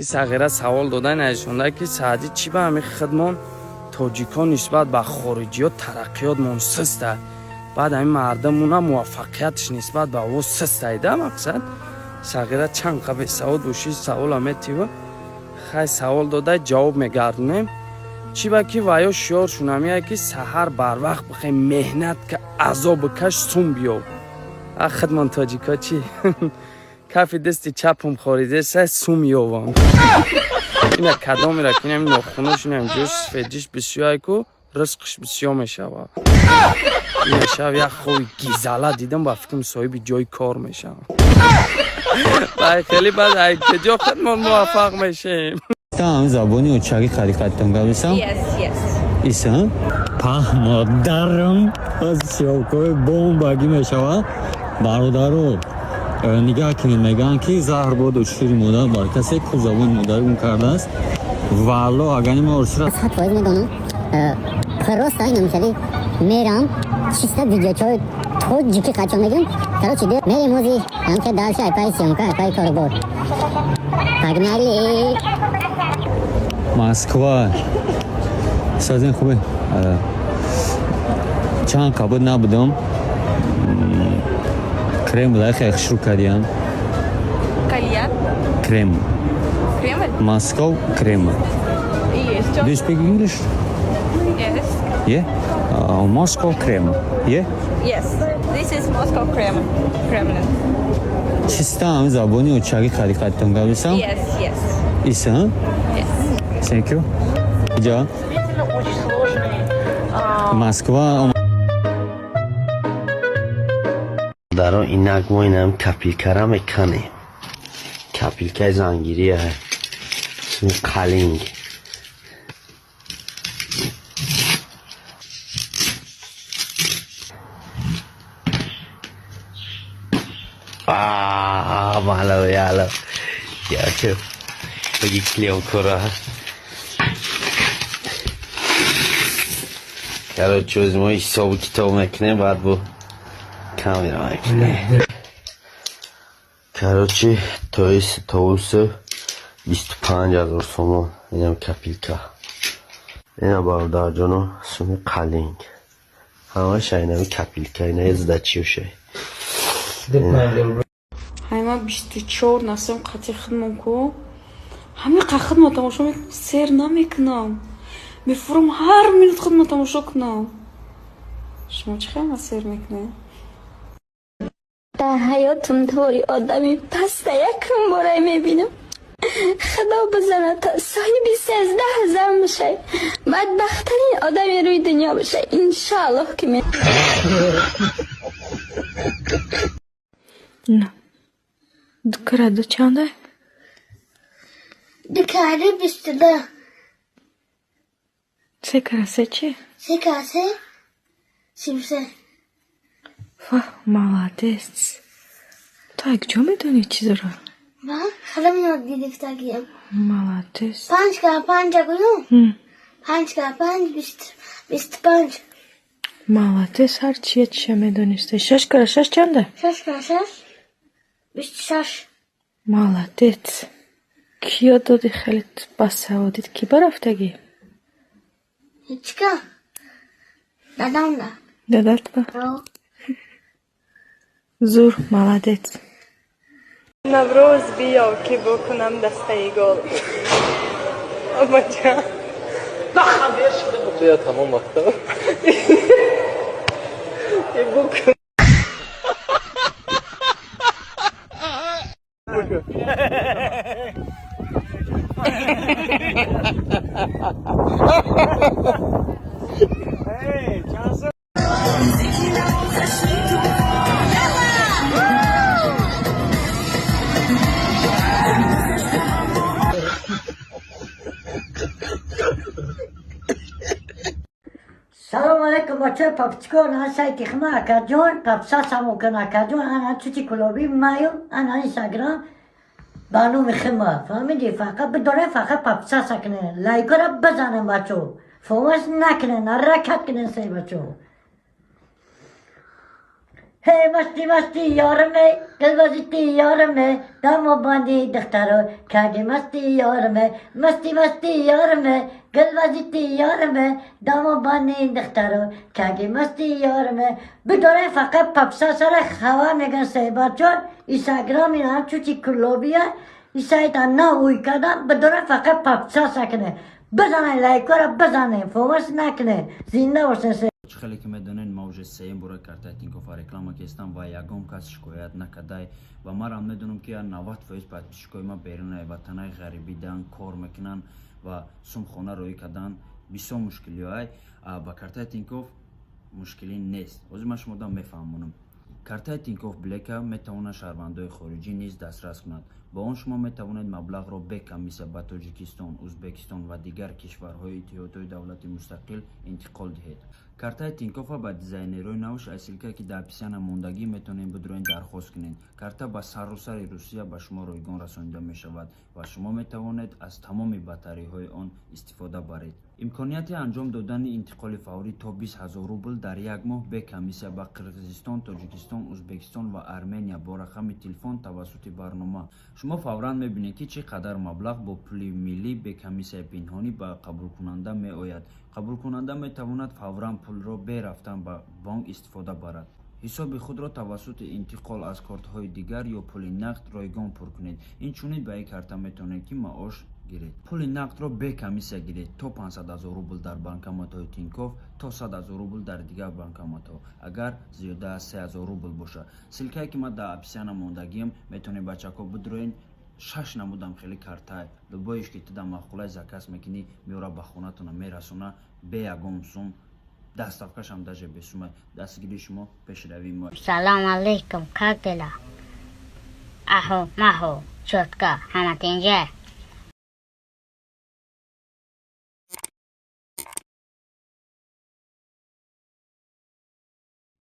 Сағира савол дода наишонда, ки Саъдӣ, чӣ ба ҳамин хидмон тоҷикон нисбат ба хориҷиёт тараққиётмон систа, баъд ҳамин мардумуна муваффақиятш нисбат ба о систайда. Мақсад, Сағира чанд қа бесавод бошӣ, савола метива. Хай, савол дода, ҷавоб мегардонем. Чӣ ба ки ваё шиёршун ҳамия, ки саҳар барвақт бихе, меҳнат ка, азоб бикаш, сум биёб. А хидмон тоҷико чӣ? Кафи дасти чапум хоридеса, сум ёвам. Ина кадомера ки инам нохунаш, инам ҷош сфеҷиш бисёр ку, ризқш бисёр мешавад. Ина шав як хови гизала дидам, ба фикрам, соҳиби ҷои кор мешавам. Бай, хеле баъд ай куҷо худмон муваффақ мешем? Там забони очаги харикаттон гависам. Yes. Иса? Паҳмодарам аз сиёкои бомбагӣ мешавад. Бародаро, нигаҳ кунед, мегӯянд, ки заҳр боду шири модар бар касе, ку забони модар гум кардааст. Валло, агар ма орсира 100% медонам. Просто ина мисали мерам, чисто видеочои тоҷики қачон мегирам. Короче, мерем ози ҳамка дальше, айпай съёмка, айпай корубор. Погнали! Москва сазин хубе. Чанд қабуд набудам. Кремл хеле хушрӯ кардиям. Кальян? Кремл. Кремль? Москва, Кремл. Есть он. Do you speak English? Yes. Yeah? Moscow Kreml. Yeah? Yes. This is Moscow Kremlin. Kremlin. Чисто ҳамин забони очаги харикаттон гависам. Yes. Иса? Yes. Thank you. Иҷа? Действительно очень сложный. Москва. Даро, инак мо инам копилкара меканем. Копилкаи зангирия, исми қалинг. Мало яло ячо баги клемкора. Короче, ози мо ҳисобу китоб мекунем, баъд бо камера мекунем. Короче, то есть тоуса 25 000 сомон инам копилка. Ина, бародарҷоно, суми қалинг ҳамаша инами копилка, ина сдачиюша. Ҳайма 24 насем қатъи хидмам ку, ҳамин қа хидма тамошо мекунам, сер намекунам, мефурам ҳар минут хидма тамошо кунам. Шумо чӣ хелма сер мекунед? Дар ҳаётам тори одами паста якум борай мебинам. Худо бизанад, то соҳиби 13 зан бошай, бадбахттарин одами рӯи дунё бошай, иншоаллоҳ ки ме На. Ду кара ду чанда? Ду кари 22. Се кара се чи? Се кара се 33. Фа, молодец. Ту як ҷо медонӣ чизро? Ман хеле ёд гирифтагиям. Молодец. Панҷ кара панҷа гӯям? Панҷ кара панҷ 25. Молодец, ҳар чия чиша медонисте. Шаш кара шаш чанда? Шаш кара шаш 26. Молодец. Кӣ ёд доди хеле басаводит? Кӣ барафтагӣ? Ҳечка. Дадам да. Дадат ба? Зур, молодец. Наврӯз биё, ки бикунам дастаи гул. Абаҷа. Бия, тамом вақта. Букун. Салом алейкум, бача папчикон, ан сайти хма, акаҷон, папса самокан, акаҷон, ана чути кулоби маю, ана инстаграм ба номи хима, фаҳмиди? Фақат бидорем, фақат папсаса кунен, лайкора бизанем, бачо, фомаш накунен, ҳаракат кунен, сей бачо. Ҳей, масти масти ёраме, дилбозити ёраме, дамо банди духтаро каги масти ёраме, масти масти ёраме, гилбозити ёраме, дамо банди духтаро каги масти ёраме. Бидоре, фақат папса сара хава меган саҳибачон. Инстаграм ина чучи кулобия и сайта на уй кардам. Бидоре, фақат папса сакне бизане, лайкора бизане, фомас накне. Зинда бошен. Чӣ хеле ки медонед, ма уже сеюм бора картаи Тинькоффа реклама кестам ва ягон кас шикоят накардай. Ва марам медонам, ки 90% подписчикои ма берунаи ватанаи ғарибидан кор мекунанд ва сумхона роӣ кардан бисёр мушкилиҳоай. Ба картаи Тинькофф мушкилӣ нест. Ҳозир ман шумода мефаҳмонам. Картаи Тинькофф Блека метавонад шаҳрвандои хориҷӣ низ дастрас кунад. Бо он шумо метавонед маблағро бе комиссия ба Тоҷикистон, Ӯзбекистон ва дигар кишварҳои Иттиҳодҳои давлати мустақил интиқол диҳед. Картаи Тинькоффа ба дизайнерҳои навш аз ссылкае, ки дар описания мондагӣ, метавонед бидуроен, дархост кунед. Карта ба сарусари Русия ба шумо ройгон расонида мешавад ва шумо метавонед аз тамоми бартариҳои он истифода баред. Имконияти анҷом додани интиқоли фаврӣ то 20 ҳазор рубл дар як моҳ бе комиссия ба Қирғизистон, Тоҷикистон, Ӯзбекистон ва Армения бо рақами телефон тавассути барнома. Шумо фавран мебинед, ки чӣ қадар маблағ бо пули миллӣ бе комиссияи пинҳонӣ ба қабулкунанда меояд. Қабулкунанда метавонад фавран пулро бе рафтан ба бонк истифода барад. Ҳисоби худро тавассути интиқол аз кортҳои дигар ё пули нақд ройгон пур кунед. Инчунин ба ин карта метавонед, ки маош гиред. Пули нақдро бе комиссия гиред то 500 ҳазор рубл дар банкоматҳои Тинькофф, то 100 ҳазор рубл дар дигар банкоматҳо, агар зиёда аз 3 ҳазор рубл бошад. Ссылкае, ки ман дар описания мондагиам, метавонед, бачако, бидроен. Шаш намудам хеле картай, любоиш ки ту дар маъқулай, заказ мекунӣ, меора, ба хонатона мерасона бе ягон сум. Доставкашам даже бесумай. Дастгирии шумо пешравии мо. Салом алейкум, как дела? Ахо, махо, чётко, ҳама тинҷа?